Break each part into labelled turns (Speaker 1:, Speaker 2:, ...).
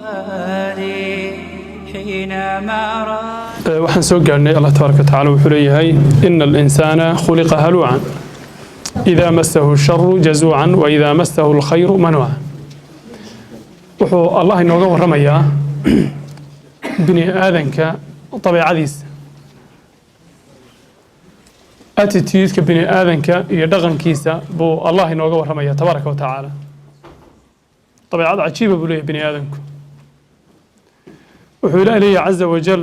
Speaker 1: فؤادي حينما رأى.
Speaker 2: Waxaan soo gaadhnay Allah tabaaraka wa tacaala wuxuu leeyahay: "Ina alinsaana khuliqa haluucan, idaa masahu sharu jazuucan wa idaa masahu alkhayru manuucan." Wuxuu Allah inooga warramayaa bini aadanka dabeecadiisa, attitude-ka bini aadanka iyo dhaqankiisa buu Allah inooga warramaya tabaaraka wa tacaala. Dabeecad cajiiba buu leeyahay bini aadanku. Wuxuu Ilaah leeyahay caza wajal: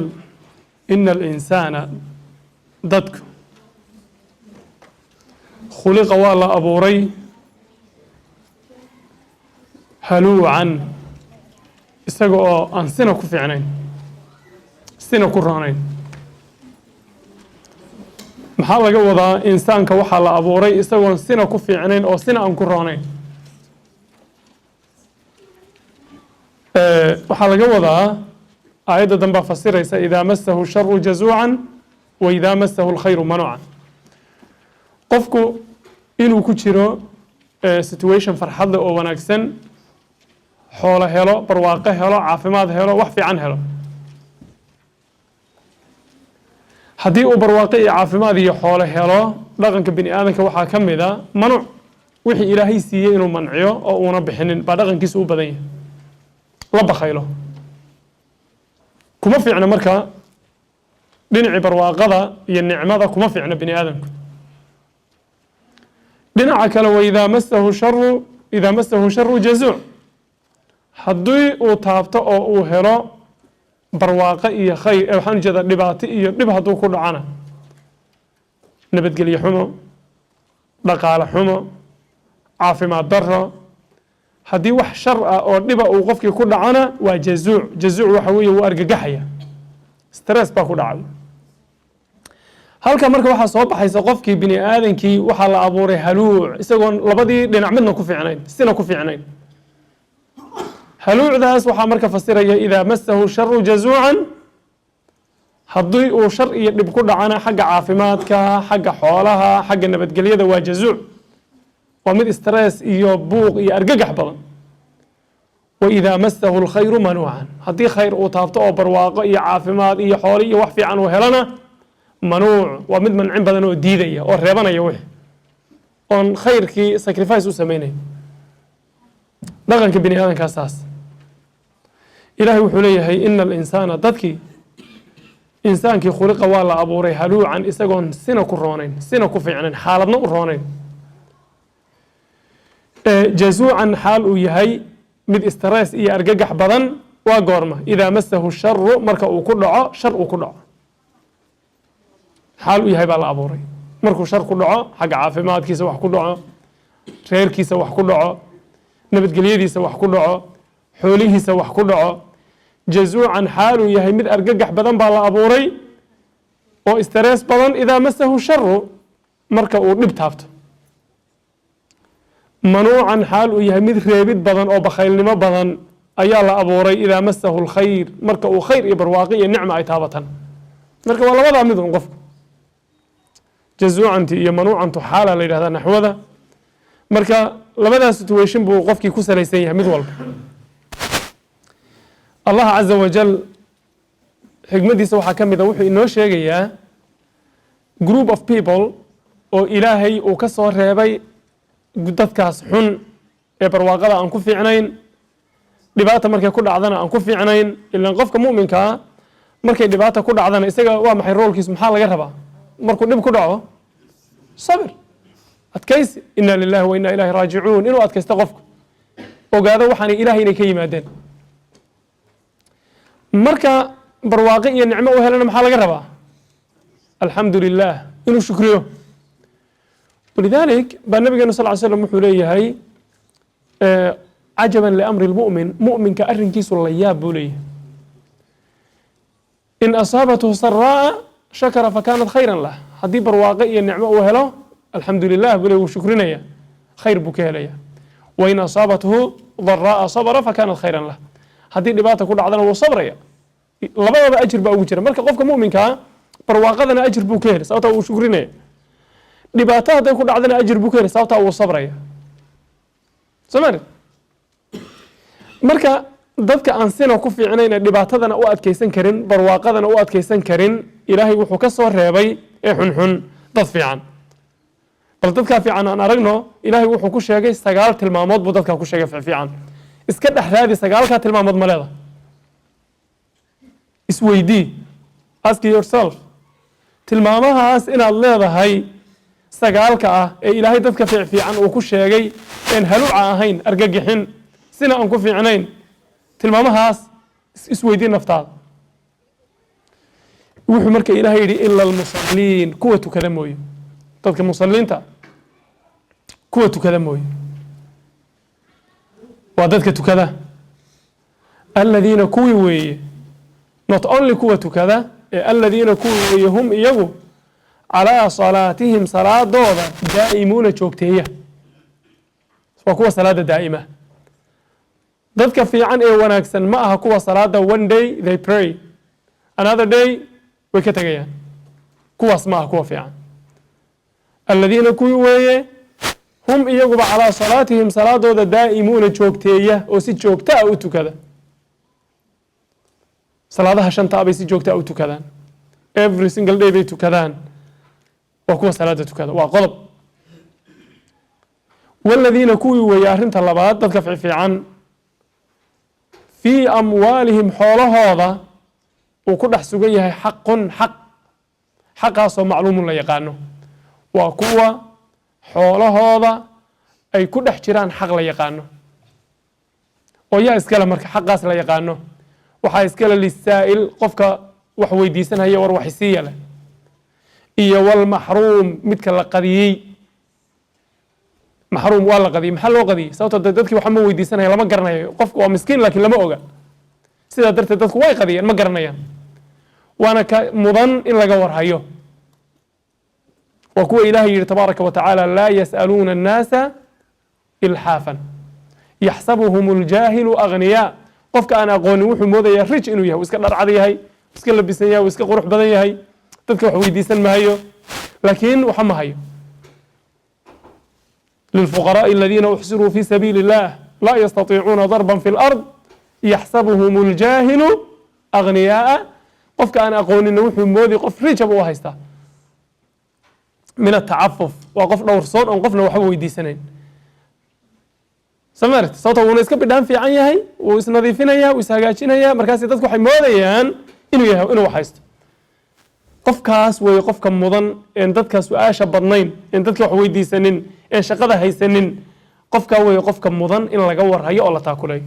Speaker 2: "Ina alinsaana", dadku, "khuliqa", waa la abuuray, "haluucan", isaga oo aan sina ku fiicnayn, sina ku roonayn. Maxaa laga wadaa insaanka waxaa la abuuray isagoon sina ku fiicnayn oo sina aan ku roonayn? Waxaa laga wadaa, aayadda dambaa fasiraysa: "Idaa masahu sharu jazuucan wa idaa masahu alkhayru manuucan." Qofku inuu ku jiro situation farxad leh oo wanaagsan, xoolo helo, barwaaqo helo, caafimaad helo, wax fiican helo, haddii uu barwaaqo iyo caafimaad iyo xoolo helo, dhaqanka bini aadamka waxaa ka mid a manuuc, wixii Ilaahay siiyey inuu manciyo oo uuna bixinin baa dhaqankiisu u badan yahay, la bakhaylo, kuma fiicna. Marka dhinacii barwaaqada iyo nicmada kuma fiicna bini aadamku. Dhinaca kale, waidaa masahu sharu, idaa masahu sharu jazuuc, haddii uu taabto oo uu helo barwaaqo iyo khayr, waxaan ujeedaa dhibaato iyo dhib hadduu ku dhacana, nabadgelyo xumo, dhaqaale xumo, caafimaad daro, haddii wax shar ah oo dhiba uu qofkii ku dhacana, waa jazuuc. Jazuuc waxa weeye wuu argagaxaya, stress baa ku dhacay halka. Marka waxaa soo baxaysa qofkii bini aadankii waxaa la abuuray haluuc, isagoon labadii dhinac midna ku fiicnayn, sina ku fiicnayn. Haluucdaas waxaa marka fasiraya "idaa masahu sharu jazuucan", haddii uu shar iyo dhib ku dhacana, xagga caafimaadka, xagga xoolaha, xagga nabadgelyada, waa jazuuc, waa mid stress iyo buuq iyo argagax badan. "Waidaa masahu alkhayru manuucan", haddii khayr uu taabto oo barwaaqo iyo caafimaad iyo xoolo iyo wax fiican uu helana, manuuc, waa mid mancin badan oo diidaya oo reebanaya wixii oon khayrkii sacrifice u sameynaya. Dhaqanka bini aadamkaa saas. Ilaahay wuxuu leeyahay: "Ina alinsaana", dadkii, insaankii, "khuliqa", waa la abuuray, "haluucan", isagoon sina ku roonayn, sina ku fiicnayn, xaaladna u roonayn, "jazuucan", xaal uu yahay mid stress iyo argagax badan. Waa goorma? "Idaa masahu sharu", marka uu ku dhaco shar, uu ku dhaco xaal uu yahay baa la abuuray. Markuu shar ku dhaco, xagga caafimaadkiisa wax ku dhaco, reerkiisa wax ku dhaco, nabadgelyadiisa wax ku dhaco, xoolihiisa wax ku dhaco, jazuucan xaaluu yahay mid argagax badan baa la abuuray oo stress badan. "Idaa masahu sharu", marka uu dhib taabto. "Manuucan", xaal uu yahay mid reebid badan oo bakhaylnimo badan ayaa la abuuray. "Idaa masahu lkhayr", marka uu khayr iyo barwaaqi iyo nicma ay taabatan. Marka waa labadaa mid un qofku. Jazuucanti iyo manuucantu xaalaa la yidhahdaa naxwada. Marka labadaa situation buu qofkii ku salaysan yahay mid walba. Allah caza wajal xikmaddiisa waxaa ka mid a wuxuu inoo sheegayaa group of people oo Ilaahay uu ka soo reebay dadkaas xun ee barwaaqada aan ku fiicnayn, dhibaata markay ku dhacdana aan ku fiicnayn. Ilan qofka mu'minkaa markay dhibaata ku dhacdana, isaga waa maxay roolkiisu? Maxaa laga rabaa markuu dhib ku dhaco? Sabir, adkaysi, "Ina lilahi wa ina ilahi raajicuun", inuu adkaysto qofku, ogaado waxaanay Ilahay inay ka yimaadeen. Marka barwaaqo iyo nicmo u helana, maxaa laga rabaa? Alxamdu lilah, inuu shukriyo. Walidalik baa nabigeenu sal ly slam wuxuu leeyahay: "Cajaban liamri lmu'min", mu'minka arrinkiisu la yaab buu leeyahay. "In asaabathu saraa'a shakara fakanat khayran lah." Haddii barwaaqo iyo nicmo uu helo, alxamdu lilah buu le, wuu shukrinaya, khayr buu ka helaya. "Wain asaabathu daraa'a sabra fakanat khayran lah." Haddii dhibaata ku dhacdana, wuu sabraya, labadaba ajir baa ugu jira. Marka qofka mu'minkaa barwaaqadana ajir buu ka helay, sababtaa wuu shukrinaya. Dhibaato hadday ku dhacdana, ajir buu ka helay, sababtaa wuu sabraya. Soo ma? Marka Dadka aan sina ku fiicnayn ee dhibaatadana u adkaysan karin, barwaaqadana u adkaysan karin, Ilaahay wuxuu ka soo reebay ee xunxun dad fiican. Bal dadkaa fiican aan aragno. Ilaahay wuxuu ku sheegay sagaal tilmaamood buu dadkaa ku sheegay fiican. Iska dhex raadi sagaalkaa tilmaamood ma leeda. Isweydii, ask yourself, tilmaamahaas inaad leedahay sagaalka ah ee Ilaahay dadka fiicfiican uu ku sheegay, een haluuca ahayn, argagixin, sina aan ku fiicnayn. Tilmaamahaas isweydii naftaada. Wuxuu marka Ilaahay yidhi: "إلا المصلين", kuwa tukada mooye. Dadka musaliinta, kuwa tukada mooye. Waa dadka tukada. الذين kuwii weeye, not only kuwa tukada ee الذين kuwii weeye, هم iyagu على صلاتهم salaadooda دائمون joogteeya. Waa kuwa salaada daa'ima. Dadka fiican ee wanaagsan ma aha kuwa salaada one day they pray, another day way ka tegayaan. Kuwaas ma aha kuwa fiican. الذين kuwii weeye, هم iyaguba على صلاتهم salaadooda دائمون joogteeya, oo si joogta ah u tukada. Salaadaha shanta ah bay si joogta ah u tukadaan, every single day bay tukadaan. Waa kuwa salaada tukada, waa qodob. والذين kuwii weeye, arrinta labaad, dadka fiican, في أموالهم xoolahooda uu ku dhex sugan yahay حق xaq, xaqaasoo معلوم la yaqaano. Waa kuwa xoolahooda ay ku dhex jiraan xaq la yaqaano. Oo yaa iskale marka xaqaas la yaqaano? Waxaa iskale للسائل, qofka wax weydiisanaya, war waxisiiya leh, iyo والمحروم, midka la qadiyey. Maxruum waa la qadiyey. Maxaa loo qadiyey? Sababto de dadkii waxa ma weydiisanaya, lama garanayo. Qofku waa miskiin laakiin lama oga. Sidaa darteed dadku way qadiyeen, ma garanayaan. Waana ka mudan in laga warhayo. Waa kuwa Ilaahay yihi تبارك وتعالى: "لا يسألون الناس إلحافا يحسبهم الجاهل أغنياء". Qofka aan aqoonin wuxuu moodayaa rich inuu yahay, uu iska dharcad yahay, iska labisan yahay, uu iska qurux badan yahay, dadka wax weydiisan mahayo, laakiin waxa ma hayo. للفقراء الذين أحصروا في سبيل الله لا يستطيعون ضربا في الأرض يحسبهم الجاهل أغنياء. Qofka aan aqoonina wuxuu moodi qof rich buu u haystaa. من التعفف, waa qof dhowrsoon oon qofna waxba weydiisanayn samaart, sababto wuuna iska bidhaan fiican yahay, wuu isnadiifinaya, wuu ishagaajinaya. Markaasi dadku waxay moodayaan inuu yahay, inuu wax haysto. Qofkaas wey qofka mudan een dadka su-aasha badnayn, een dadka wax weydiisanin, een shaqada haysanin. Qofkaa wey qofka mudan in laga warhayo oo la taakuleeyo.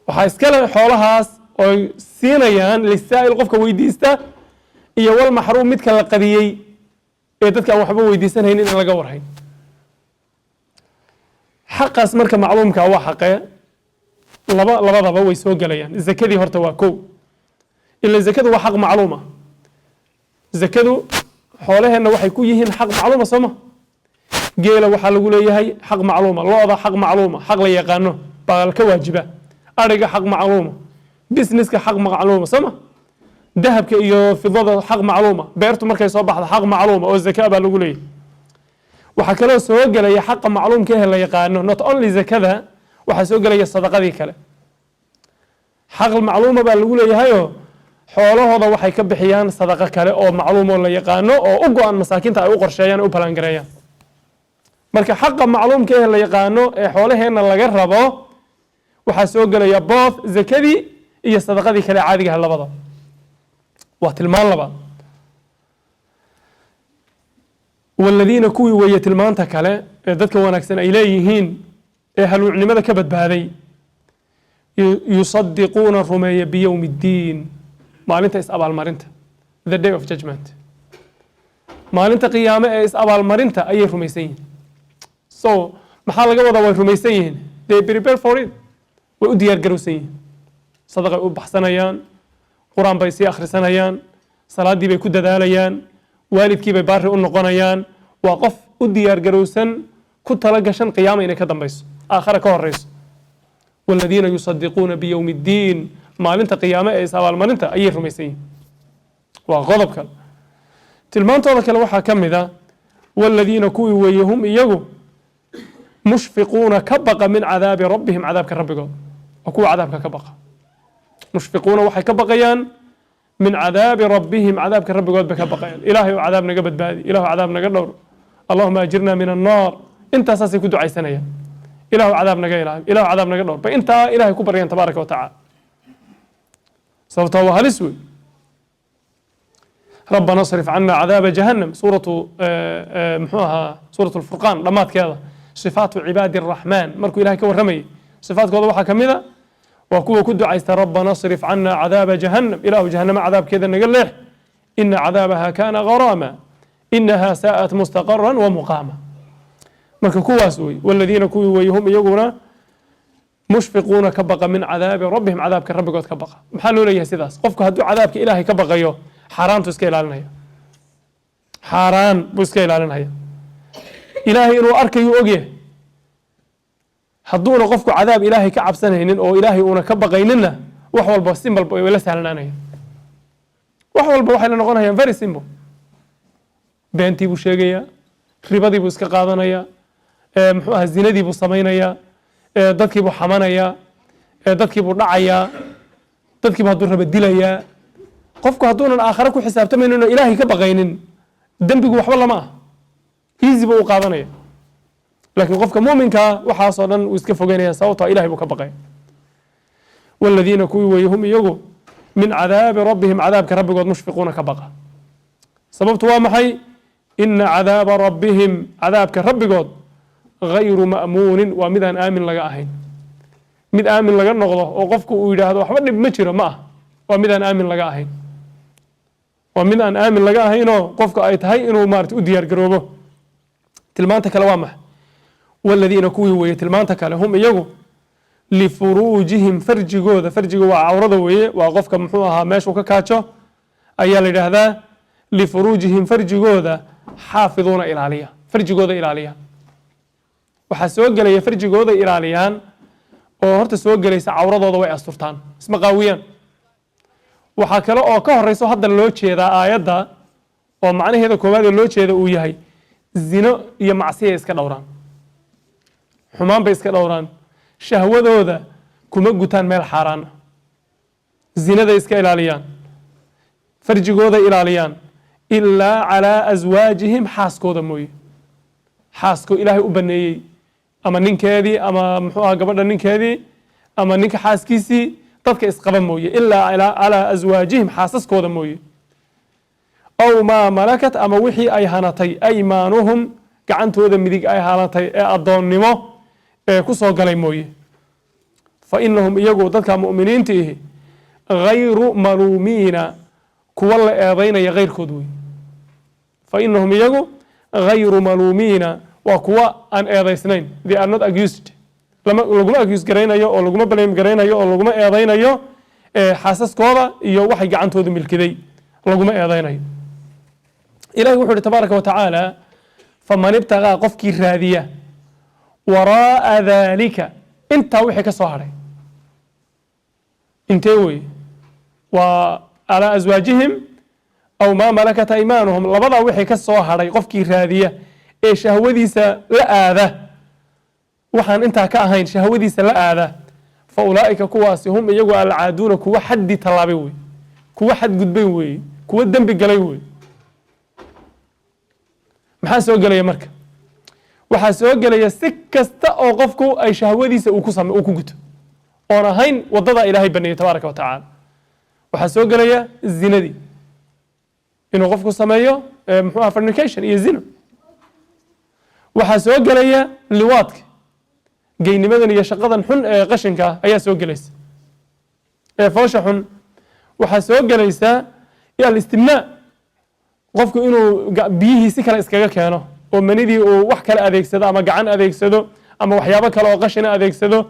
Speaker 2: Waxaa iskale xoolahaas oy siinayaan للسائل, qofka weydiista, iyo والمحروم, midka la qadiyey ee dadka aan waxba weydiisanaynin in laga warhayn. Xaqaas marka macluumka waa xaqee? Labadaba way soo gelayaan. Zakadii horta waa kow, ila zakadu waa xaq macluuma. Zakadu xoolaheenna waxay ku yihiin xaq macluuma, soo ma? Geela waxaa lagu leeyahay xaq macluuma, lo-da xaq macluuma, xaq la yaqaano baa ka waajiba, ariga xaq macluuma, businesska xaq macluuma, soo ma? Dahabka iyo fidada xaq macluuma, beertu markay soo baxdo xaq macluuma oo zaka baa lagu leeyahay. Waxaa kaloo soo gelaya xaqa macluumka eh la yaqaano, not only zakada, waxaa soo gelaya sadaqadii kale. Xaq macluuma baa lagu leeyahayoo xoolahooda waxay ka bixiyaan sadaqo kale oo macluum oo la yaqaano oo u go-an masaakiinta ay u qorsheeyaan o u balangareeyaan. Marka xaqa macluumka eh la yaqaano ee xoolaheenna laga rabo waxaa soo gelaya both zakadii iyo sadaqadii kale caadigaha labada. Waa tilmaan labaad. والذين kuwii weeye, tilmaanta kale ee dadka wanaagsan ay leeyihiin ee haluucnimada ka badbaaday, يصدقون rumeeya بيوم الدين, maalinta is-abaalmarinta, the Day of Judgment, maalinta qiyaame ee is-abaalmarinta ayay rumaysan yihiin. So maxaa laga wadaa way rumaysan yihiin? They prepare for it, way u diyaar garowsan yihiin. Sadaqay u baxsanayaan, qur-aan bay sii akhrisanayaan, salaaddii bay ku dadaalayaan, waalidkii bay baari u noqonayaan. Waa qof u diyaar garowsan, ku tala gashan qiyaama inay ka dambayso, aakhara ka horeyso. والذين يصدقون بيوم الدين, maalinta qiyaame ee is-abaalmarinta ayay rumaysan yihiin. Waa qodob kale. Tilmaantooda kale waxaa ka mid a: والذين kuwii weeye, هم iyagu مشفقون ka baqa من عذاب ربهم, cadaabka rabbigood. Waa kuwa cadaabka ka baqa. Mushfiquuna, waxay ka baqayaan, min cadaabi rabbihim, cadaabka rabbigood bay ka baqayaan. Ilaahay oo cadaab naga badbaadi, ilahu cadaab naga dhowr, allahuma ajirna min annaar, intaasaasay ku ducaysanayaan. Ilahu cadaab naga ilaali, ilahu cadaab naga dhowr bay intaa Ilahay ku baryaan tabaaraka wa tacaala, sababtoo waa halis wey. Rabbana asrif cana cadaaba jahannam. Suuratu muxuu ahaa, suuratu Alfurqaan dhammaadkeeda, sifaatu cibaadi araxmaan markuu Ilahay ka warramayay, sifaadkooda waxaa ka mid a waa kuwa ku ducaysta: rabbana asrif cana cadaaba jahannam, ilahu jahannama cadaabkeeda naga leex, ina cadaabaha kaana garaama, inaha saa'at mustaqaran wa muqaama. Marka kuwaas wey. Waladiina, kuwii wey, hum iyaguna mushfiquuna, ka baqa, min cadaabi rabbihim, cadaabka rabbigood ka baqa. Maxaa loo leeyahay sidaas? Qofku hadduu cadaabka Ilaahay ka baqayo, xaaraantu iska ilaalinaya, xaaraan buu iska ilaalinaya. Ilaahay inuu arkayu ogyahay. Hadduuna qofku cadaab Ilaahay ka cabsanaynin oo Ilaahay uuna ka baqayninna, wax walba simple way la sahlanaanaya, wax walba waxay la noqonayaan very simple. Beentii buu sheegayaa, ribadii buu iska qaadanayaa, muxuu ahaa, zinadii buu samaynayaa, dadkii buu xamanayaa, dadkii buu dhacayaa, dadkiibu hadduu raba dilayaa. Qofku hadduunan aakhare ku xisaabtamaynin oo Ilaahay ka baqaynin, dembigu waxba lama ah, easy buu u qaadanaya. Laakiin qofka muuminkaa waxaasoo dhan uu iska fogeynaya, sababtoo Ilahay buu ka baqaya. Waladiina, kuwii weeye, hum iyagu min cadaabi rabbihim, cadaabka rabbigood, mushfiquuna, ka baqa. Sababtu waa maxay? Ina cadaaba rabbihim, cadaabka rabbigood, gayru ma'muunin, waa midaan aamin laga ahayn. Mid aamin laga noqdo oo qofku uu yidhaahdo waxba dhib ma jiro ma ah. Waa midaan aamin laga ahayn, waa mid aan aamin laga ahaynoo qofka ay tahay inuu maarata u diyaar garoobo. Tilmaanta kale waa maxay? Waladiina, kuwii weeye, tilmaanta kale, hum iyagu lifuruujihim, farjigooda. Farjiga waa cawrada weeye, waa qofka muxuu ahaa meeshuu ka kaajo ayaa la yidhaahdaa. Lifuruujihim, farjigooda, xaafiduuna, ilaaliya, farjigooda ilaaliya. Waxaa soo gelaya farjigooda ilaaliyaan oo horta soo gelaysa cawradooda way asturtaan, isma qaawiyaan. Waxaa kale oo ka horeyso hadda loo jeedaa aayadda oo macnaheeda koowaad ee loo jeeda uu yahay zino iyo macsiya iska dhowraan, xumaan bay iska dhowraan, shahwadooda kuma gutaan meel xaaraan ah, zinaday iska ilaaliyaan, farjigooda ilaaliyaan, ilaa calaa aswaajihim, xaaskooda mooye, xaasko Ilaahay u baneeyey, ama ninkeedii ama muxuu aha gabadha ninkeedii ama ninka xaaskiisii, dadka isqaba mooye. Ilaa calaa aswaajihim, xaasaskooda mooye, aw maa malakat, ama wixii ay hanatay, aymaanuhum, gacantooda midig ay hanatay ee addoonnimo ee ku soo galay mooye. Fa inahum iyagu, dadka mu'miniinta ihi, gayru maluumiina, kuwa la eedaynaya keyrkood wey. Fa inahum iyagu gayru maluumiina, waa kuwa aan eedaysnayn. They are not accused. Lama laguma accuse garaynayo oo laguma blame garaynayo oo laguma eedaynayo xaasaskooda iyo waxay gacantoodu milkiday laguma eedaynayo. Ilahi wuxuu uhi tabaaraka wa tacaala: faman ibtagaa, qofkii raadiya, waraa'a daalika, intaa wixii ka soo hadhay. Intee wey? Waa calaa aswaajihim aw maa malakat aymaanuhum. Labadaa wixii ka soo hadhay qofkii raadiya ee shahwadiisa la aada, waxaan intaa ka ahayn shahwadiisa la aada, fa ulaa'ika, kuwaasi, hum iyagu alcaaduuna, kuwa xaddi tallaabay wey, kuwa xadgudbay weeye, kuwa dembi galay wey. Maxaa soo gelaya marka? Waxaa soo gelaya si kasta oo qofku ay shahwadiisa uu ku same uu ku guto oon ahayn wadada Ilaahay baneeyey tabaaraka wa tacaala. Waxaa soo gelaya zinadii, inuu qofku sameeyo muxuu aha, fornication iyo zino. Waxaa soo gelaya liwaadka, geynimadan iyo shaqadan xun ee qashinka ah ayaa soo gelaysa ee foosha xun. Waxaa soo gelaysa alistimnaa, qofku inuu biyihii si kale iskaga keeno oo manidii uu wax kale adeegsado ama gacan adeegsado ama waxyaabo kale oo qashina adeegsado,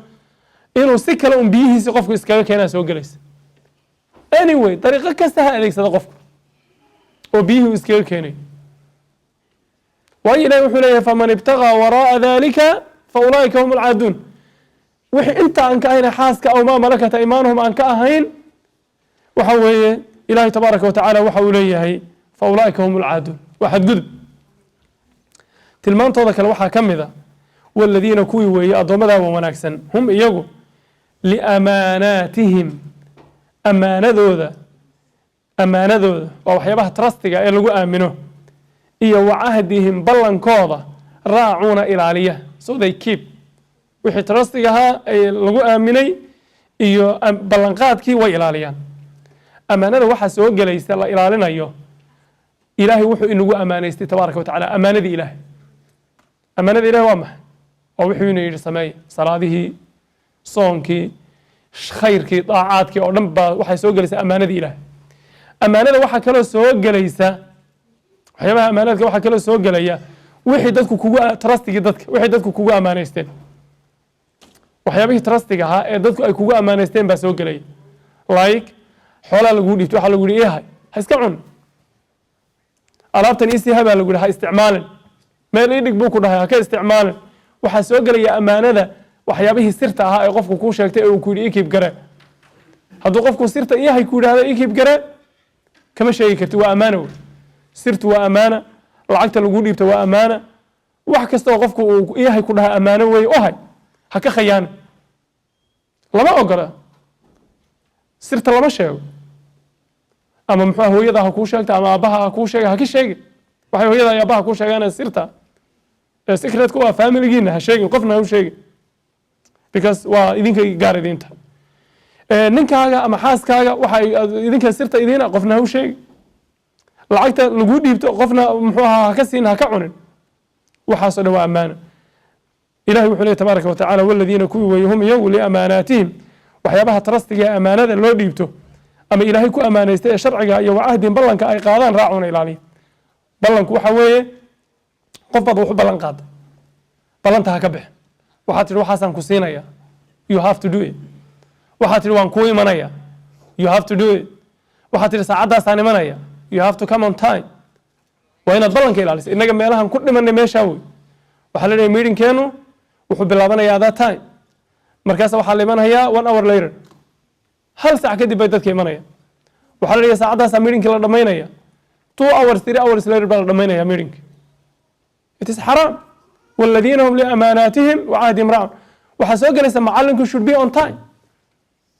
Speaker 2: inuu si kale un biyihiisi qofku iskaga keenaa soo gelaysa. Anyway, dariiqo kasta ha adeegsado qofku oo biyihii uu iskaga keenay, waayo Ilahi wuxuu leeyahay: faman ibtagaa waraa'a dalika fa ulaa'ika hum alcaaduun. Wixii inta aan ka ahayn xaaska aw maa malakat aymaanuhum aan ka ahayn, waxa weeye Ilahi tabaaraka wa tacaala waxa uu leeyahay: fa ulaa'ika hum alcaaduun, waa xadgudub. Tilmaantooda kale waxaa ka mid a: waladiina, kuwii weeye, addoommada wanaagsan, hum iyagu Liamaanaatihim, amaanadooda. Amaanadooda waa waxyaabaha trustiga ee lagu aamino, iyo wacahdihim, ballankooda, raacuuna, ilaaliya. So they keep wixii trustiga ahaa ee lagu aaminay iyo ballanqaadkii way ilaaliyaan. Amaanada waxaa soo gelaysa la ilaalinayo Ilaahay wuxuu inagu amaanaystay tabaaraka wa tacaala. Amaanadii Ilaahay, amaanada Ilahay waa maxay? Waa wuxuu ina yidhi sameey: salaadihii, soonkii, khayrkii, daacaadkii oo dhan baa waxay soo gelaysaa amaanadii Ilaahay. Amaanada waxaa kaloo soo gelaysa, waxyaabaha amaanaadka waxaa kaloo soo gelaya wixii dadku kugu trustigii dadka, wixii dadku kugu amaanaysteen. Waxyaabihii trustiga ahaa ee dadku ay kugu amaanaysteen baa soo gelaya, like xoolaa laguu dhiibto, waxaa lagu yihi ihay, ha iska cun. Alaabtan isii habaa lagu yihi, ha isticmaalin. Meel ii dhig buu ku dhahay, ha ka isticmaalin. Waxaa soo gelaya amaanada waxyaabihii sirta ahaa ee qofku kuu sheegtay ee uu ku yidhi ii keep garee. Hadduu qofku sirta iyahay ku yidhahdo ii keep garee, kama sheegi karti, waa amaana wey. Sirtu waa amaana, lacagta lagu dhiibto waa amaana, wax kasta oo qofku uu iyahay ku dhaha amaano wey. U hay, ha ka khayaani, lama ogola. Sirta lama sheego, ama muxuu hooyada ha kuu sheegta ama aabbaha ha kuu sheega, ha ka sheegin. Waxay hooyada iyo aabbaha kuu sheegaan sirta ee secretku waa familigiina, ha sheegin, qofna ha u sheegin, because waa idinka gaar idinta. Ninkaaga ama xaaskaaga waxa idinka sirta idiina, qofna ha u sheegin. Lacagta laguu dhiibto qofna muxuu ahaa ha ka siin, ha ka cunin. Waxaasoo dhan waa ammaano. Ilahay wuxuu leey tabaaraka wa tacala: waladiina, kuwii weeye, hum iyagu, liamaanaatihim, waxyaabaha trustiga ee amaanada loo dhiibto ama Ilaahay ku amaanaystay ee sharciga, iyo wacahdin, ballanka ay qaadaan, raacuna, ilaaliya. Ballanku waxa weeye qof baad wax u ballan qaada, ballanta ha ka bix. Waxaad tidhi waxaasaan ku siinaya, you have to do it. Waxaad tidhi waan kuu imanaya, you have to do it. Waxaad tidhi saacaddaasaan imanaya, you have to come on time. Waa inaad ballanka ilaalisa. Innaga meelahan ku dhimanay meeshaa wey. Waxaa la leeyahay meetingkeenu wuxuu bilaabanayaa that time, markaas waxaa la imanayaa one hour later, hal saac kadib bay dadka imanaya. Waxaa la leeyahay saacaddaasaa meetingkii la dhamaynaya, 2 hours, 3 hours later baa la dhamaynaya meetingki. It is xaraam. Waladiina hum liamaanaatihim wacahdihim raacun. Waxaa soo gelaysa macallinku should be on time.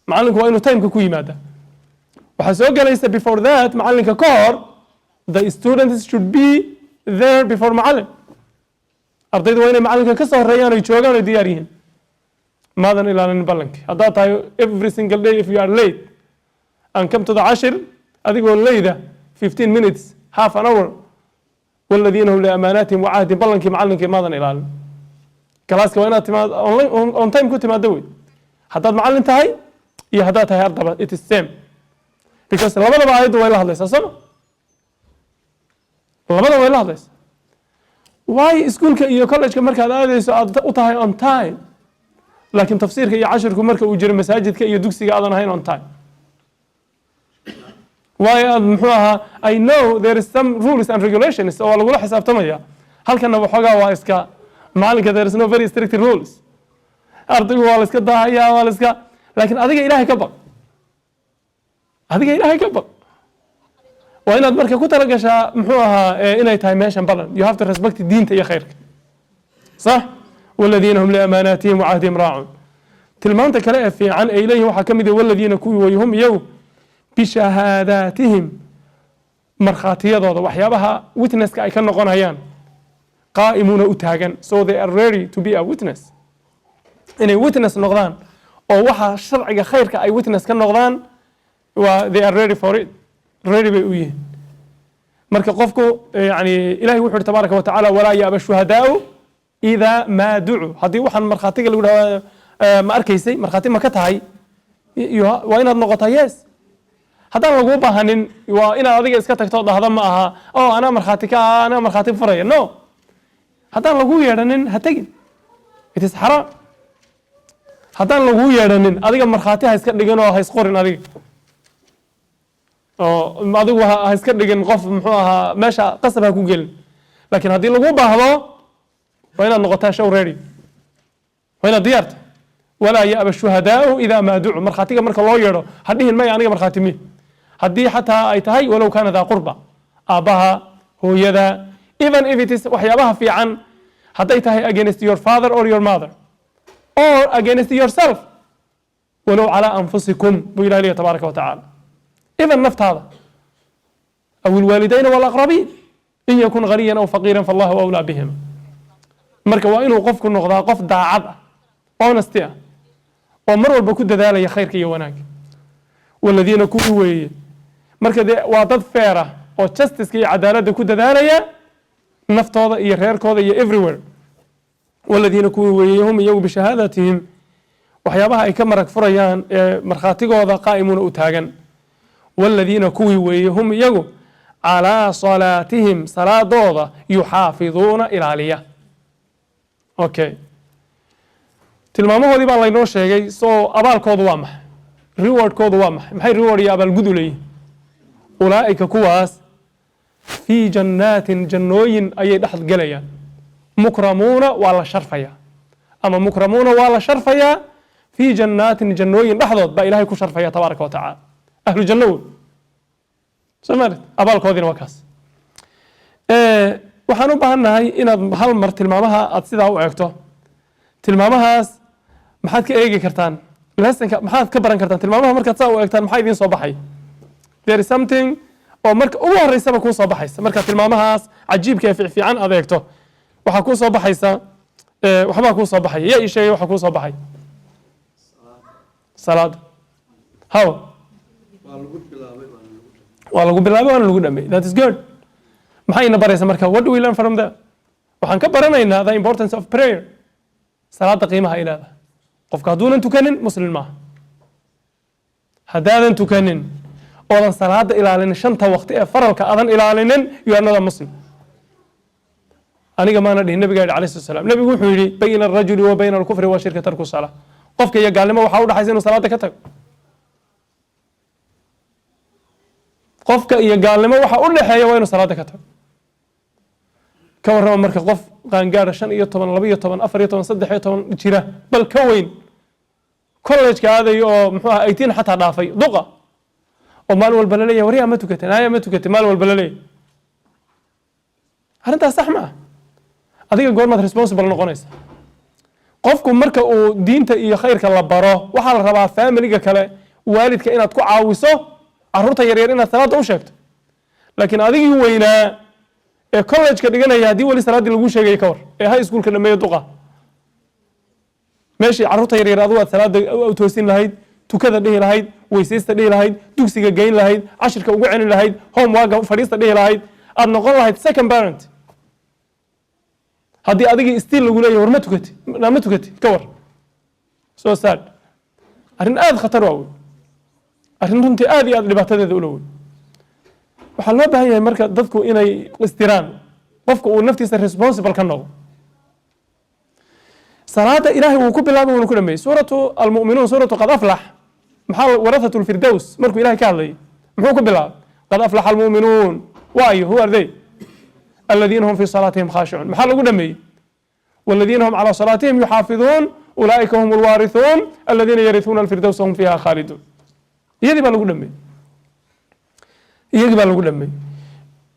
Speaker 2: Macallinku waa inuu timeka ku yimaada. Waxaa soo gelaysa before that, macallinka ka hor, the students should be there before macallin. Ardaydu waa inay macallinka ka soo horeeyaan, oy joogaan, oy diyaar yihiin. Maadan ilaalinin ballankii haddaad tahay every single day. If you are late and come to the cashir adigoo late 15 minutes, half an hour, waladiina hum liamaanaatihim wacahdihim, ballankii macallinkii maadan ilaalin. Classka waa inaad timaad on time ku timaado wey, haddaad macallin tahay iyo haddaad tahay ardaba, it is same, because labadaba aayaddu way la hadlaysaa, sooma? Labadaba way la hadlaysaa. Waayo iskuulka iyo collegeka markaad aadayso aad u tahay on time, laakiin tafsiirka iyo cashirku marka uu jiro masaajidka iyo dugsiga aadan ahayn on time? Waayo aad muxuu ahaa, I know there is some rules and regulations oo waa lagula xisaabtamaya. Halkana waxoogaa waa iska macalinka, there is no very strict rules. Ardaygu waa la iska daahaya, waa la iska, laakiin adiga Ilaahay ka baq, adiga Ilaahay ka baq. Waa inaad marka ku talagashaa muxuu ahaa inay tahay meeshan balan. You have to respect diinta iyo khayrka, sax. Waladiina hum liamaanaatihim wacahdihim raacun. Tilmaanta kale ee fiican ay leeyihin waxaa ka mid ah: waladiina, kuwii way, hum iyagu, bishahaadaatihim, markhaatiyadooda, waxyaabaha witnesska ay ka noqonayaan, qaa'imuuna, u taagan. So they are ready to be a witness, inay witness noqdaan oo waxa sharciga khayrka ay witness ka noqdaan waa they are ready for it, ready bay u yihiin. Marka qofku yani Ilahi wuxu uhi tabaaraka wa tacaala: walaa yaaba shuhadaau idaa maa ducuu. Haddii waxaan markhaatiga lagu dhaha, ma arkaysay, markhaati ma ka tahay, waa inaad noqotaa yes. Haddaan laguu baahanin, waa inaad adiga iska tagto oo dhahda ma aha oo anaa markhaati ka ah, anaa markhaati furaya. No, haddaan laguu yeedhanin ha tegin, it is xaraam. Haddaan laguu yeedhanin, adiga markhaati ha iska dhigin oo ha isqorin adiga, oo adigu ha iska dhigin qof muxuu ahaa meesha qasab ha ku gelin. Laakiin haddii lagu baahdo, waa inaad noqotaa show ready, waa inaad diyaarta. Walaa ya'ba shuhadaau idaa maa ducuu. Markhaatiga marka loo yeedho ha dhihin maya, aniga markhaati mi. Haddii xataa ay tahay walow kaana daa qurba, aabbaha, hooyada, even if it is waxyaabaha fiican, hadday tahay against your father or your mother or against yourself. Walow calaa anfusikum, buu Ilahi leeyahy tabaaraka wa tacaala, idan naftaada, aw ilwaalidayna walaqrabiin, in yakun ghaniyan aw faqiiran fallahu awlaa bihima. Marka waa inuu qofku noqdaa qof daacad ah, honesty ah, oo mar walba ku dadaalaya khayrka iyo wanaagga. Waladiina kuwii weeye. Marka dee waa dad fair ah oo justiceka iyo cadaaladda ku dadaalaya, naftooda iyo reerkooda iyo everywhere. Waladiina kuwii weeye, hum iyagu bishahaadatihim, waxyaabaha ay ka marag furayaan ee markhaatigooda, qaa'imuuna, u taagan. Waladiina kuwii weeye, hum iyagu calaa salaatihim, salaadooda, yuxaafiduuna, ilaaliya. Okay, tilmaamahoodii baa laynoo sheegay. Soo abaalkoodu waa maxay? Rewardkoodu waa maxay? Maxay reward iyo abaalgud u leeyihin? Ulaa'ika, kuwaas, fii jannaatin, jannooyin ayay dhex gelayaan. Mukramuuna, waa la sharfayaa, ama mukramuuna, waa la sharfayaa. Fii jannaatin, jannooyin dhexdood baa Ilahay ku sharfaya tabaaraka wa tacaala. Ahlu janno wey, soo maalit? Abaalkoodiina waa kaas. Waxaan u baahannahay inaad hal mar tilmaamaha aad sidaa u eegto. Tilmaamahaas maxaad ka eegi kartaan? Lessonka maxaad ka baran kartaan tilmaamaha markaad saa u eegtaan? Maxaa idiin soo baxay? There is something oo marka ugu horeysaba kuu soo baxaysa markaad tilmaamahaas cajiibka ee fiicfiican aad eegto. Waxaa kuu soo baxaysa, waxbaa kuu soo baxaya. Yaa ii sheegay waxa kuu soo baxay? Salaada haw.
Speaker 3: Waa lagu bilaabay, waana lagu dhamay.
Speaker 2: Waa lagu bilaabay, waana lagu dhamay. That is good. Maxay ina baraysa marka? What do we learn from that? Waxaan ka baranaynaa the importance of prayer, salaada qiimaha ay leedahay. Qofka hadduunan tukanin, muslim maaha. Haddaadan tukanin oodan salaada ilaalinin, shanta waqti ee faralka aadan ilaalinin, you are not a Muslim. Aniga maana dhihin, nabiga yidhi alayhi salaam. Nabigu wuxuu yidhi: bayna arajuli wa bayna alkufri wa shirki tarku salaa. Qofka iyo gaalnimo waxaa u dhaxaysa inuu salaada ka tago. Qofka iyo gaalnimo waxa u dhexeeya waa inuu salaada ka tago. Ka warrama marka qof qaangaara, 15, 12, 14, 13 jira, bal ka weyn, collegeka aadayo, oo muxuu aha, 18 xataa dhaafay, duqa, oo maalin walba la leeyahay: "Waryaa, ma tukatay? Naaya, ma tukatay?" Maalin walba la leeyahay. Arrintaas sax ma ah. Adiga goormaad responsible noqonaysa? Qofku marka uu diinta iyo khayrka la baro, waxaa la rabaa familiga kale, waalidka, inaad ku caawiso caruurta yaryar inaad salaada u sheegto. Laakiin adigii weynaa ee collegeka dhiganaya, haddii weli salaaddii lagu sheegaya, ka war ee high schoolka dhameeyo, duqa, meeshii carruurta yaryar adigu aad salaada u toosin lahayd, tukada dhihi lahayd, weysaysta dhihi lahayd, dugsiga geyn lahayd, cashirka ugu celin lahayd, homeworka fadhiista dhihi lahayd, aad noqon lahayd second parent, haddii adigii still lagu leeyahay: "War, ma tukati? Ma tukati?" Ka war? So sad. Arrin aada khatar waa wey, arrin runtii aad iyo aad dhibaatadeeda ula wey. Waxaa loo baahan yahay marka dadku inay istiraan, qofka uu naftiisa responsible ka noqdo. Salaada Ilahay wuu ku bilaabay, wuuna ku dhameeyey. Suuratu Almu'minuun, suuratu Qad Aflax, maxaa warathatu lfirdows markuu Ilahay ka hadlayay, muxuu ku bilaabay? Qad aflaxa almu'minuun. Waayo, who are they? Aladiina hum fi salaatihim khaashicuun. Maxaa lagu dhameeyey? Waladiina hum calaa salaatihim yuxaafiduun, ulaa'ika hum alwaarithuun, aladiina yarithuuna alfirdowsa hum fiiha khaaliduun. Iyadii baa lagu dhameeyey, iyagii baa lagu dhameeyey.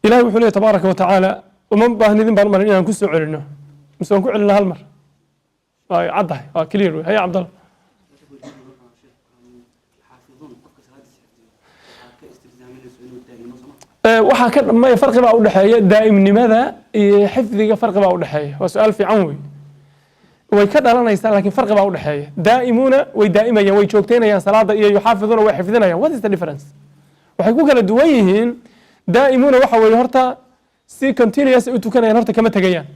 Speaker 2: Ilahay wuxuu leeyahy tabaaraka wa tacaala, uma baahnidin baan umalin inaan ku soo celino, mise waan ku celina hal mar? Waa caddahay, waa clear wey. Haya, Cabdalla.
Speaker 4: Xaafiduun, qofka salaadiisa xifdiyo, waxaa ka istilzaaminayso inuu daa'imo, soma?
Speaker 2: Waxaa ka maya, farqi baa udhexeeya daa'imnimada iyo xifdiga, farqi baa udhexeeya. Waa su-aal fiican wey. Way ka dhalanaysaa, laakiin farqi baa udhexeeya. Daa'imuuna, way daa'imayaan, way joogteynayaan salaada, iyo yuxaafiduuna, way xifdinayaan. What is the difference? Waxay ku kala duwan yihiin, daa'imuuna waxa weeye horta si continuous ay u tukanayaan, horta kama tegayaan.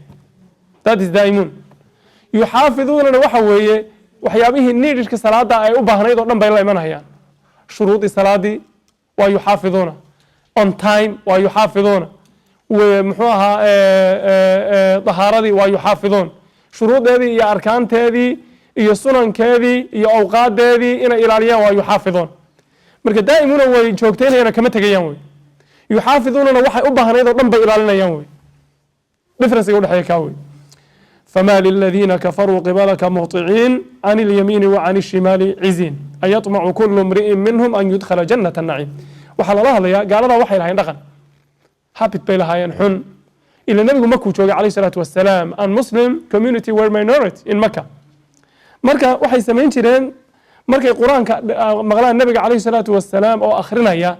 Speaker 2: That is daa'imuun. Yuxaafiduunana waxa weeye waxyaabihii needka salaada ay u baahnayd oo dhan bay la imanayaan. Shuruudii salaadii waa yuxaafiduuna, on time waa yuxaafiduuna, muxuu ahaa, dahaaradii waa yuxaafiduun, shuruudeedii iyo arkaanteedii iyo sunankeedii iyo awqaadeedii inay ilaaliyaan waa yuxaafiduun. Marka daa'imuna way joogteynayaan, kama tegayaan wey. Yuxaafiduunana waxay u baahnayd oo dhan bay ilaalinayaan wey. Differencega udhexeeya kaa wey. فما للذين كفروا قبلك مهطعين، عن اليمين وعن الشمال عزين، أيطمع كل امرئ منهم أن يدخل جنة النعيم. Waxaa lala hadlayaa gaalada. Waxay lahayn dhaqan, habit bay lahaayeen xun. Ila nabigu markuu joogay calayhi salaatu wasalaam, and Muslim community were minority in Mecca. Marka waxay samayn jireen Markay Qur-aanka maqlaan Nabiga calayhi salaatu wasalaam oo akhrinaya,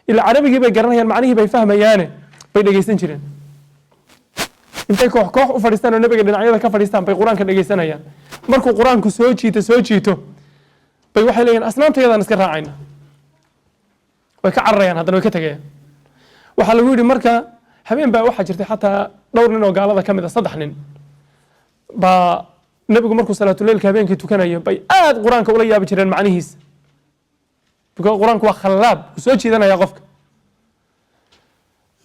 Speaker 2: ila Carabigii bay garanayaan, macnihii bay fahmayaane, bay dhegeysan jireen. Intay koox koox u fadhiistaan oo Nabiga dhinacyada ka fadhiistaan bay Qur-aanka dhegeysanayaan. Markuu Qur-aanku soo jiito, soo jiito, bay waxay leeyihin, "Asnaamtayadaan iska raacayna." Way ka cararayaan, haddana way ka tegayaan. Waxaa lagu yidhi marka habeen baa waxaa jirtay xataa dhowr nin oo gaalada ka mid a, saddex nin baa Nebigu markuu salaatuleylka habeenkii tukanayo bay aad Qur-aanka ula yaabi jireen macnihiisa, because Qur-aanku waa khallaab, uu soo jiidanaya qofka.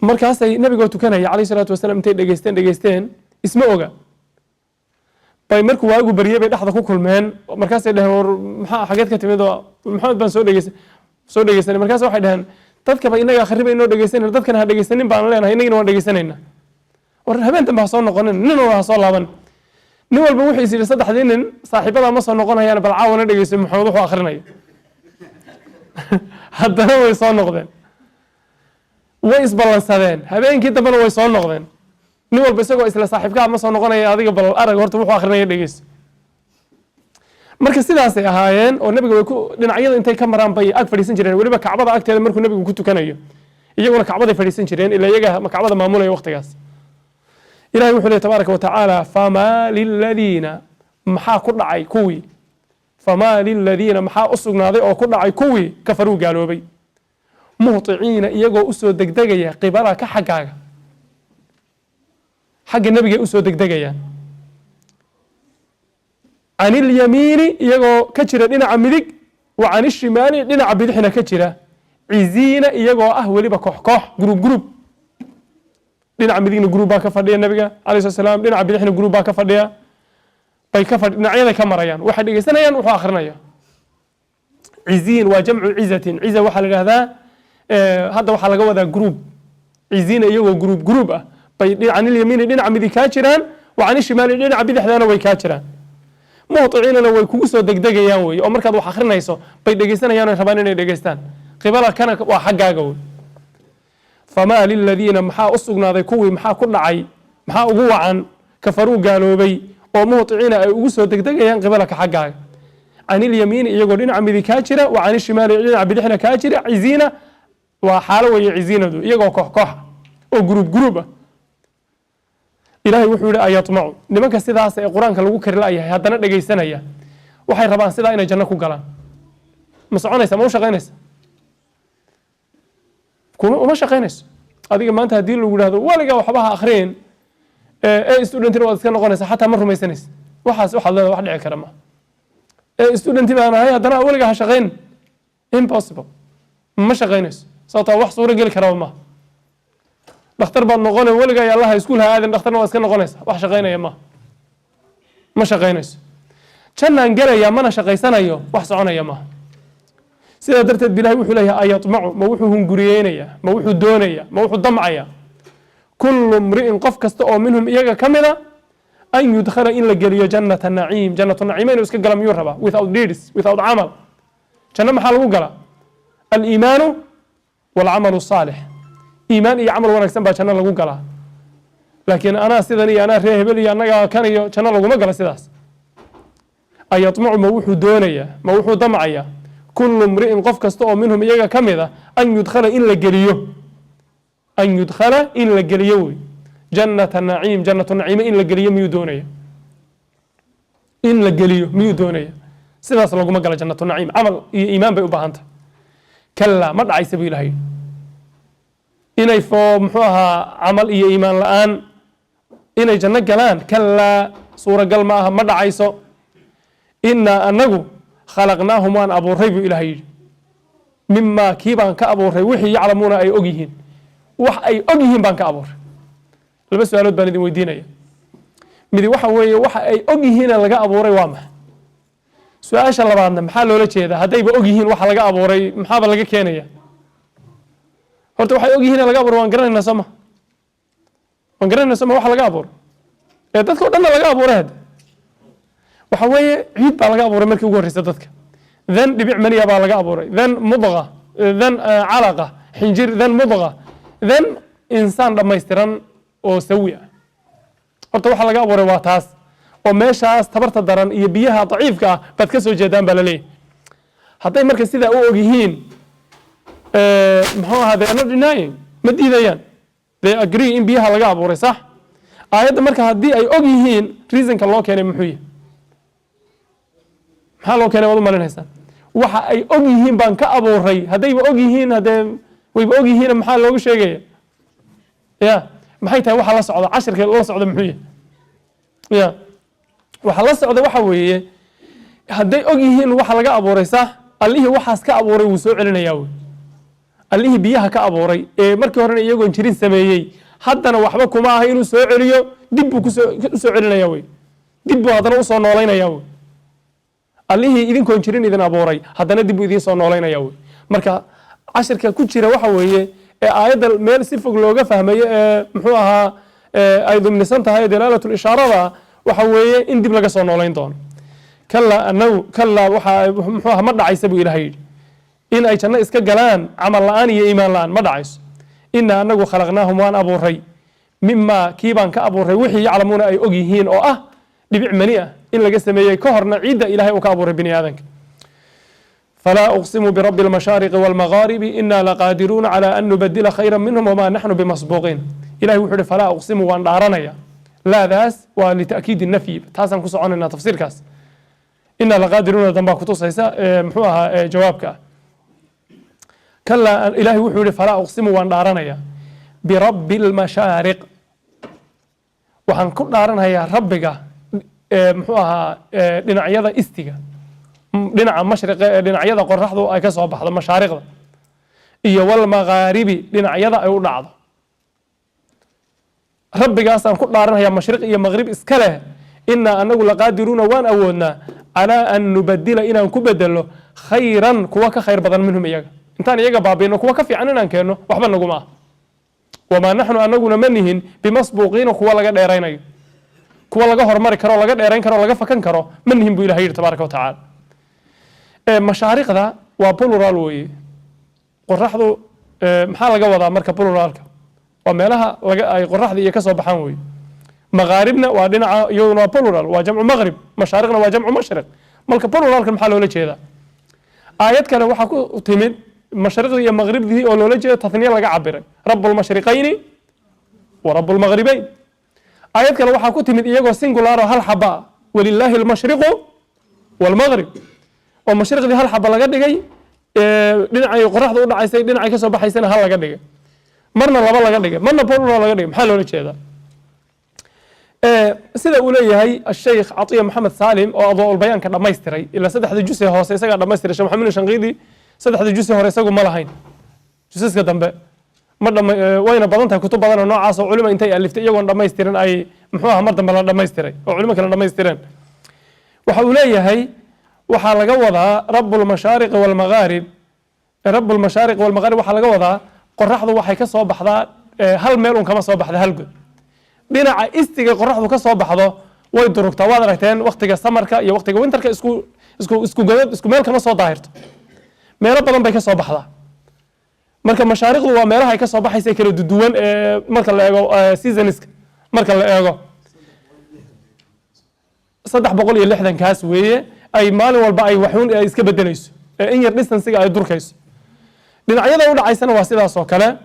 Speaker 2: Markaasay Nabigoo tukanaya calayhi salaatu wasalaam intay dhegeysteen dhegeysteen, isma oga, bay markuu waagu baryey bay dhexda ku kulmeen. Markaasay dheheen, "War maxaa, xageed ka timid?" Oo "Maxamed baan soo dhegeysanay." Markaas waxay dheheen, "Dadkaba inaga akhriba inoo dhegeysanayna, dadkana ha dhegeysanin baan leenahay, inagina waan dhegeysanayna. War habeen dambe ha soo noqonin, nin walba ha soo laaban." Nin walba wuxuu is yidhi, "Saddexdii nin saaxiibadaa ma soo noqonayaan, bal caawana dhegeyso Maxamed wuxuu akhrinayo." Haddana way soo noqdeen, way isballansadeen. Habeenkii dambena way soo noqdeen, nin walba isagoo isla saaxiibkaa ma soo noqonaya, adiga bal arag horta wuxuu akrinaya dhegeyso. Marka sidaasay ahaayeen oo Nabiga way ku dhinacyada intay ka maraan bay ag fadhiisan jireen, weliba Kacbada agteeda markuu Nabigu ku tukanayo, iyaguna Kacbaday fadhiisan jireen, ilaa iyaga Kacbada maamulaya waqtigaas. Ilahay wuxuu leey tabaaraka wa tacaala, famaa liladiina, maxaa ku dhacay kuwii, famaa liladiina, maxaa u sugnaaday oo ku dhacay kuwii kafaruu gaaloobay, muhطiciina, iyagoo usoo degdegaya, qibalaka, xaggaaga, xagga Nebigay usoo degdegayaan, can ilyamiini, iyagoo ka jira dhinaca midig, wa can ishimaali, dhinaca bidixna ka jira, ciziina, iyagoo ah weliba koox koox, group group. Dhinaca midigna group baa ka fadhiya Nabiga alayh slat slam, dhinaca bidixna group baa ka fadhiya, bay ka fadhi, dhinacyaday ka marayaan, waxay dhegeysanayaan wuxuu akrinaya. Ciziin waa jamcu cizatin. Ciza waxaa la yidhahdaa, hadda waxaa laga wadaa group. Ciziina, iyagoo group group ah bay can ilyamiini, dhinaca midig kaa jiraan, wa can ishimaali, dhinaca bidixdana way kaa jiraan, muhطiciinana way kugu soo degdegayaan wey, oo markaad wax akrinayso bay dhegeysanayaan oy rabaan inay dhegeystaan. Qibala kana waa xaggaaga wey. Famaa liladiina, maxaa u sugnaaday kuwii, maxaa ku dhacay, maxaa ugu wacan kafaruu gaaloobay oo muhطiciina ay ugu soo degdegayaan qibalaka, xaggaaga, can ilyamiini, iyagoo dhinaca midig kaa jira, wa can ishimaali, dhinaca bidixna kaa jira, ciziina waa xaalo weeye ciziinadu, iyagoo koox koox oo group group ah. Ilahay wuxuu yihi, ayatmacu, nimanka sidaas ee Qur-aanka lagu kari la'yahay haddana dhegaysanaya, waxay rabaan sidaa inay janno ku galaan. Ma soconaysa? Ma u shaqaynaysa? Kuma uma shaqaynayso. Adiga maanta haddii lagu yidhahdo weligaa waxba ha akhriyin, ee studentina waad iska noqonaysa, xataa ma rumaysanaysa waxaas. Waxaad leedahay, "Wax dhici kara ma ee studenti baan ahay, haddana weligaa ha shaqayn." Impossible, ma shaqaynayso, sababtaa wax suuro geli karaba maaha. Dhakhtar baad noqone, weligaa iyo Allaha iskuul ha aadin, dhakhtarna waa iska noqonaysa. Wax shaqaynaya maaha, ma shaqaynayso. Jannaan gelaya mana shaqaysanayo, wax soconaya maaha. Sidaa darteed bilahi wuxuu leeyahay, ayatmacu, ma wuxuu hunguriyeynayaa, ma wuxuu doonaya, ma wuxuu damcaya, kullu mri'in, qof kasta oo minhum, iyaga ka mida, an yudkhala, in la geliyo, jannata naciim, jannatu naciima inuu iska gala miyuu rabaa? Without deeds, without camal. Janno maxaa lagu galaa? Aliimaanu walcamalu saalix. Iimaan iyo camal wanaagsan baa janno lagu galaa. Laakiin anaa sidan iyo anaa ree hebel iyo annagaa kan iyo, janno laguma gala sidaas. Ayatmacu, ma wuxuu doonayaa, ma wuxuu damcayaa, kullu mri'in, qof kasta oo minhum, iyaga ka mid a, an yudkhala, in la geliyo, an yudkhala, in la geliyo wey, jannata naciim, jannatu naciime in la geliyo miyuu doonaya? In la geliyo miyuu doonaya? Sidaas laguma gala jannatu naciim, camal iyo iimaan bay u baahan tahay. Kallaa, ma dhacaysa buu Ilahay inay foo muxuu ahaa camal iyo iimaan la-aan inay janno galaan. Kallaa, suuragal ma aha, ma dhacayso. Innaa, anagu, khalaqnaahum, waan abuuray buu Ilahay yidhi, mimaa, kii baan ka abuuray, wixii, yaclamuuna, ay og yihiin, wax ay og yihiin baan ka abuuray. Laba su-aalood baan idin weydiinaya. Midi waxa weeye, waxa ay og yihiina laga abuuray waa maxay? Su-aasha labaadna, maxaa loola jeedaa haddayba og yihiin waxa laga abuuray? Maxaaba laga keenaya? Horta waxay og yihiin laga abuuray waan garanaynaa, soo ma? Waan garanayna, soo ma? Waxa laga abuuray ee dadka o dhanna laga abuuray hadde waxa weeye ciid baa laga abuuray markii ugu horreysa dadka, then dhibic maniya baa laga abuuray, then mudqa, then calaqa, xinjir, then mudqa, then insaan dhammaystiran oo sawi ah. Horta waxa laga abuuray waa taas. Oo meeshaas tabarta daran iyo biyaha daciifka ah baad ka soo jeedaan baa laleeyahay. Hadday marka sidaa u og yihiin, muxuu ahaa, they are not denying, ma diidayaan, they agree in biyaha laga abuuray, sax? Aayadda marka haddii ay og yihiin, reasonka loo keenay muxuu yahay? Maxaa loo keenay waad u malinaysaan? Waxa ay og yihiin baan ka abuuray. Haddayba og yihiin, haddee wayba og yihiin, maxaa loogu sheegaya? Ya, maxay tahay waxa la socda? Cashirka la socda muxuu yahay? Ya, waxa la socda waxa weeye, hadday og yihiin waxa laga abuuray, sax, Allihii waxaas ka abuuray wuu soo celinayaa. Wey Allihii biyaha ka abuuray ee markii horena iyagoon jirin sameeyey, haddana waxba kuma aha inuu soo celiyo. Dib buu kusoo usoo celinaya wey, dib buu haddana usoo noolaynaya wey. Allihii idinkoon jirin idin abuuray, haddana dib buu idiin soo noolaynaya wey. Marka cashirka ku jira waxa weeye ee aayadda meel si fog looga fahmayo ee muxuu ahaa ay dumnisan tahay dalaalatul ishaarada, waxa weeye in dib laga soo noolayn doono. Kallaa, anagu kallaa, waxa muxuu ahaa, ma dhacaysa buu Ilahay yidhi in ay janno iska galaan camal la'aan iyo iimaan la'aan. Ma dhacayso. Innaa anagu khalaqnaahum, waan abuuray, mimaa kii baan ka abuuray, wixii yaclamuuna ay og yihiin, oo ah dhibic mani ah in laga sameeyey, ka horna ciidda Ilahay uu ka abuuray bini aadanka. Falaa uqsimu birabbi almashaariqi walmagaaribi inaa laqaadiruuna calaa an nubadila khayra minhum wamaa naxnu bimasbuuqiin. Ilahay wuxuu uhi: falaa uqsimu, waan dhaaranaya. Laadaas waa lita'kiidi nafyi, taasaan ku soconaynaa tafsiirkaas. Inaa laqaadiruuna dambaa kutusaysa muxuu ahaa jawaabka ah. Kalaa, Ilahay wuxuu yihi: falaa uqsimu, waan dhaaranaya, birabbi almashaariq, waxaan ku dhaaranayaa Rabbiga muxuu ahaa dhinacyada istiga, dhinaca mashriqa ee dhinacyada qoraxdu ay ka soo baxdo, mashaariqda, iyo walmagaaribi, dhinacyada ay u dhacdo. Rabbigaasaan ku dhaaranayaa mashriq iyo maqrib iska leh. Inaa anagu laqaadiruuna, waan awoodnaa, calaa an nubadila, inaan ku bedelo, khayran, kuwa ka khayr badan, minhum, iyaga. Intaan iyaga baabiino kuwa ka fiican inaan keenno waxba naguma ah. Wamaa naxnu, anaguna ma nihin, bimasbuuqiina, kuwa laga dheeraynayo, kuwa laga hormari karo, laga dheerayn karo, laga fakan karo ma nihin buu Ilahay yidhi tabaaraka wa tacaala. Mashaariqda waa plural weeye. Qoraxdu maxaa laga wadaa marka pluralka? Waa meelaha laga ay qoraxda iyo ka soo baxaan weeye. Maqaaribna waa dhinaca, iyaduna waa plural, waa jamcu maqrib. Mashaariqna waa jamcu mashriq. Marka pluralkan maxaa loola jeedaa? Aayad kale waxaa ku timid mashriqdii iyo maqribdii oo loola jeedo tathniya laga cabiray: rabu lmashriqayni wa rabu lmaqribayn. Aayad kale waxaa ku timid iyagoo singular oo hal xaba ah: walilaahi almashriqu walmaqrib, oo mashriqdii hal xaba laga dhigay, dhinacay qoraxda u dhacaysay, dhinacay kasoo baxaysana hal laga dhigay, marna laba laga dhigay, marna plural laga dhigay. Maxaa loola jeedaa? Sida uu leeyahay Asheykh Catiya Maxamed Saalim oo Adwaaulbayaanka dhammaystiray, ilaa saddexda jus ee hoose isagaa dhammaystiray. Sheekh Maxamed Shanqiidi saddexda jus ee hore isagu ma lahayn, jusaska dambe ma dhama. Wayna badan tahay kutub badan oo noocaas oo culima intay aliftay iyagoon dhammaystirin ay muxuu aha mar dambe la dhammaystiray oo culimo kale dhammaystireen. Waxa uu leeyahay waxaa laga wadaa rabu lmashaariqi walmagaarib, rabu lmashaariqi walmagaarib, waxaa laga wadaa qoraxdu waxay ka soo baxdaa hal meel un kama soo baxda, hal god. Dhinaca istiga qoraxdu ka soo baxdo way durugtaa. Waad aragteen waqtiga summerka iyo waqtiga winterka, isku godad, isku meel kama soo daahirto, meelo badan bay ka soo baxdaa. Marka mashaariqdu waa meelaha ay ka soo baxaysa kala duduwan ee marka la eego seasonska, marka la eego 360-kaas weeye, ay maalin walba ay waxuun ay iska bedelayso ee in yar distancega ay durkayso. Dhinacyada u dhacaysana waa sidaas oo kale.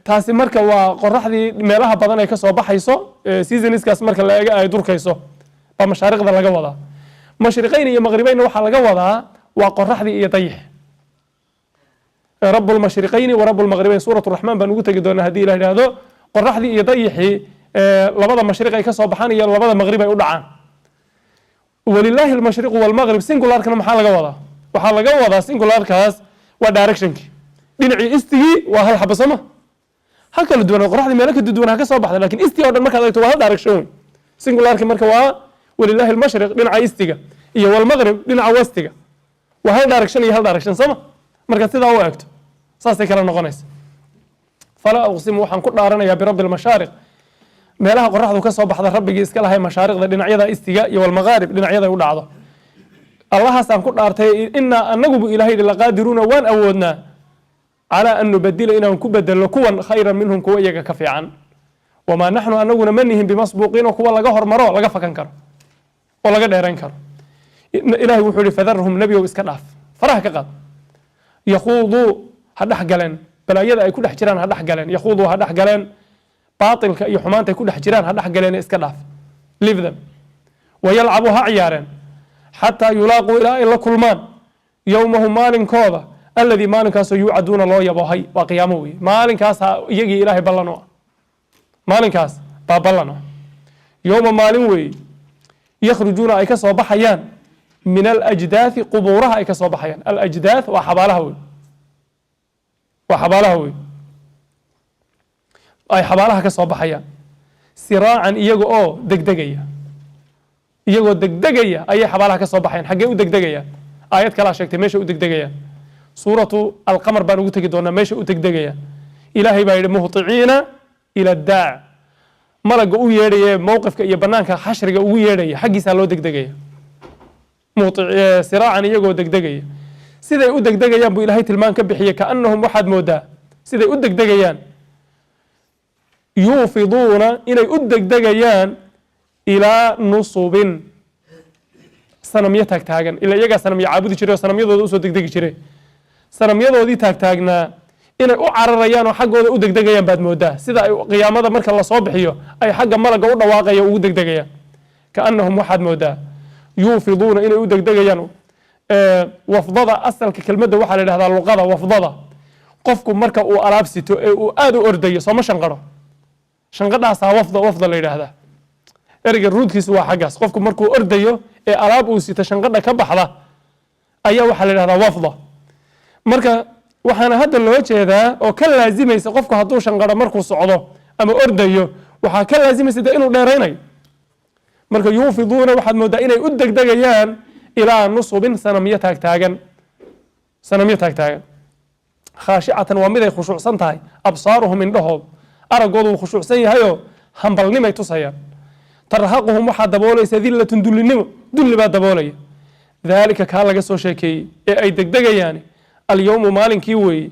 Speaker 2: Taasi marka waa qoraxdii meelaha badan ay ka soo baxayso, seasonskaas marka la eego ay durkayso baa mashaariqda laga wadaa. Mashriqayn iyo maqribaynna waxaa laga wadaa waa qoraxdii iyo dayix. Rabu lmashriqayni wa rabu lmaqribayn, Suurat Raxmaan baan ugu tegi doonaa haddii la yidhaahdo. Qoraxdii iyo dayixii labada mashriq ay ka soo baxaan iyo labada maqrib ay u dhacaan. Walilaahi almashriqu walmaqrib, singularkana maxaa laga wadaa? Waxaa laga wadaa singularkaas waa directionkii, dhinacii istigii waa hal xaba, sooma? Ha kala duwan, qoraxdii meelo ka duwan ha ka soo baxda, lakin isti oo dhan markaad eegto waa hal direction wey. Singularki marka waa walilaahi almashriq, dhinaca istiga, iyo walmaqrib, dhinaca westiga, waa hal direction iyo hal direction, sooma? Markaad sidaa u eegto saasay kala noqonaysa. Falaa uqsimu, waxaan ku dhaaranayaa, birabbi almashaariq, meelaha qoraxdu ka soo baxda Rabbigii iska lahay, mashaariqda, dhinacyada istiga, iyo walmaqaarib, dhinacyada u dhacdo, Allahaasaan ku dhaartay. Inaa anagubu Ilahay yidhi laqaadiruuna, waan awoodnaa, calaa an nubadila, inaan ku bedelno, kuwan, khayran minhum, kuwa iyaga ka fiican. Wamaa naxnu, anaguna ma nihin, bimasbuuqiin, oo kuwa laga hormaro, laga fakan karo oo laga dheerayn karo. Ilahay wuxuu yihi: fadarhum, nebigow iska dhaaf, faraha ka qaad. Yakhuuduu, ha dhex galeen balaayada ay ku dhex jiraan, ha dhex galeen. Yakhuuduu, ha dhex galeen baatilka iyo xumaanta ay ku dhex jiraan, ha dhex galeen, iska dhaaf, leave them. Wayalcabuu, ha ciyaareen, xataa yulaaquu, ilaa ay la kulmaan, yowmahum, maalinkooda, alladii, maalinkaasoo, yuucaduuna, loo yaboohay. Waa qiyaamo weye. Maalinkaas iyagii Ilaahay ballan u ah, maalinkaas baa ballan ah. Yowma, maalin weeye, yakhrujuuna, ay ka soo baxayaan, min alajdaathi, qubuuraha ay ka soo baxayaan. Alajdaath waa xabaalaha wey, waa xabaalaha wey. Ay xabaalaha ka soo baxayaan siraacan, iyaga oo degdegaya, iyagoo degdegaya ayay xabaalaha ka soo baxayaan. Xaggee u degdegayaan? Aayad kalaa sheegtay meesha u degdegayaan. Suuratu Alqamar baan ugu tegi doonaa meesha u degdegayaan. Ilaahay baa yidhi: muhطiciina ila daac. Malagga u yeedhaya mowqifka iyo banaanka xashriga ugu yeedhaya, xaggiisaa loo degdegaya. Siraacan, iyagoo degdegaya. Siday u degdegayaan buu Ilaahay tilmaan ka bixiyey. Kaanahum, waxaad moodaa siday u degdegayaan, yuufiduuna, inay u degdegayaan, ilaa nusubin, sanamyo taagtaagan. Ila iyagaa sanamyo caabudi jiray oo sanamyadooda usoo degdegi jiray. Sanamyadoodii taagtaagnaa inay u cararayaan oo xaggooda u degdegayaan baad moodaa, sida ay qiyaamada marka lasoo bixiyo ay xagga malagga u dhawaaqaya ugu degdegayaan. Kaanahum, waxaad moodaa, yuufiduuna, inay u degdegayaan. Wafdada asalka kelmadda waxaa la yidhahdaa luqada wafdada, qofku marka uu alaab sito ee uu aada u ordayo, sooma shanqadho? Shanqadhaasaa wafda, wafda la yidhaahdaa. Ereyga ruudkiisu waa xaggaas. Qofku markuu ordayo ee alaab uu sito shanqadha ka baxda ayaa waxaa la yidhahdaa wafda. Marka waxaana hadda loo jeedaa oo ka laazimaysa, qofku hadduu shanqadho markuu socdo ama ordayo, waxaa ka laazimaysa dee inuu dheeraynayo. Marka yuufiduuna, waxaad moodaa inay u degdegayaan, ilaa nusubin, sanamyo taagtaagan, sanamyo taagtaagan. Khaashicatan, waa mid ay khushuucsan tahay, absaaruhum, indhahooda, araggoodu wuu khushuucsan yahayoo hambalnimay tusayaan. Tarhaquhum, waxaa daboolaysa, dillatun, dullinimo, dulli baa daboolaya. Daalika, kaa laga soo sheekeeyey ee ay degdegayaani, alyowmu, maalinkii weeye,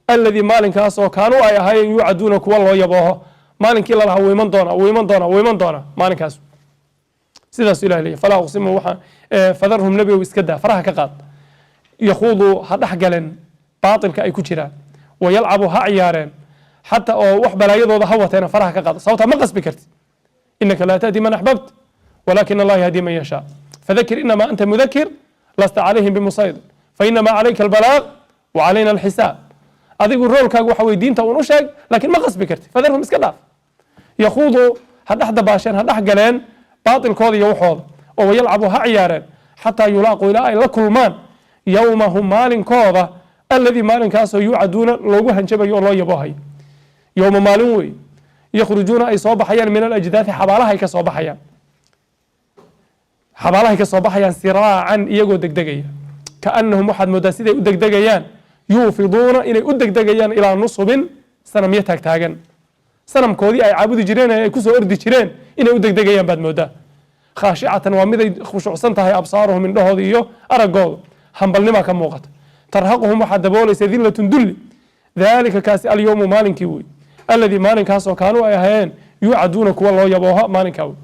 Speaker 2: alladii, maalinkaasoo, kaanuu, ay ahaayeen, yuucaduuna, kuwa loo yabooho. Maalinkii lalahaa wuu iman doonaa, wuu iman doonaa, wuu iman doonaa, maalinkaas. Sidaasuu Ilahi leeyahy. Falaa uqsimu waxaa. Fadarhum, nebigow iska daa, faraha ka qaad. Yakhuuduu, ha dhex galeen baatilka ay ku jiraan. Wayalcabu, ha ciyaareen, xataa oo wax balaayadooda ha wateena, faraha ka qaad. Sababtaa ma qasbi kartid. Inaka laa tahdi man axbabt walakin Allah yahdi man yashaa. Fadakir inama anta mudakir lasta calayhim bimusaydir fainama calayka albalaaq wa calayna alxisaab. Adigu roolkaagu waxa weye diinta uun u sheeg, laakiin ma qasbi kartid. Fadarhum, iska dhaaf. Yakhuuduu, ha dhex dabaasheen, ha dhex galeen baatilkooda iyo waxooda, oo wayalcabu, ha ciyaareen, xataa yulaaquu, ilaa ay la kulmaan, yowmahum, maalinkooda, alladii, maalinkaasoo, yuucaduuna, loogu hanjabayo oo loo yaboohayo. Yowma, maalin wey, yakhrujuuna, ay soo baxayaan, min alajdaathi, xabaalaha ay ka soo baxayaan, xabaalahay ka soo baxayaan, siraacan, iyagoo degdegaya. Kaanahum, waxaad moodaa siday u degdegayaan, yuufiduuna, inay u degdegayaan, ilaa nusubin, sanamyo taagtaagan. Sanamkoodii ay caabudi jireen ee ay kusoo ordi jireen inay u degdegayaan baad moodaa. Khaashicatan, waa miday khushuucsan tahay, absaaruhum, indhahooda iyo araggooda, hambalnimaa ka muuqata. Tarhaquhum, waxaa daboolaysa, dillatun, dulli. Daalika, kaasi, alyowmu, maalinkii wey, alladii, maalinkaasoo, kaanuu, ay ahayeen, yuucaduuna, kuwa loo yabooho maalinkaa wey.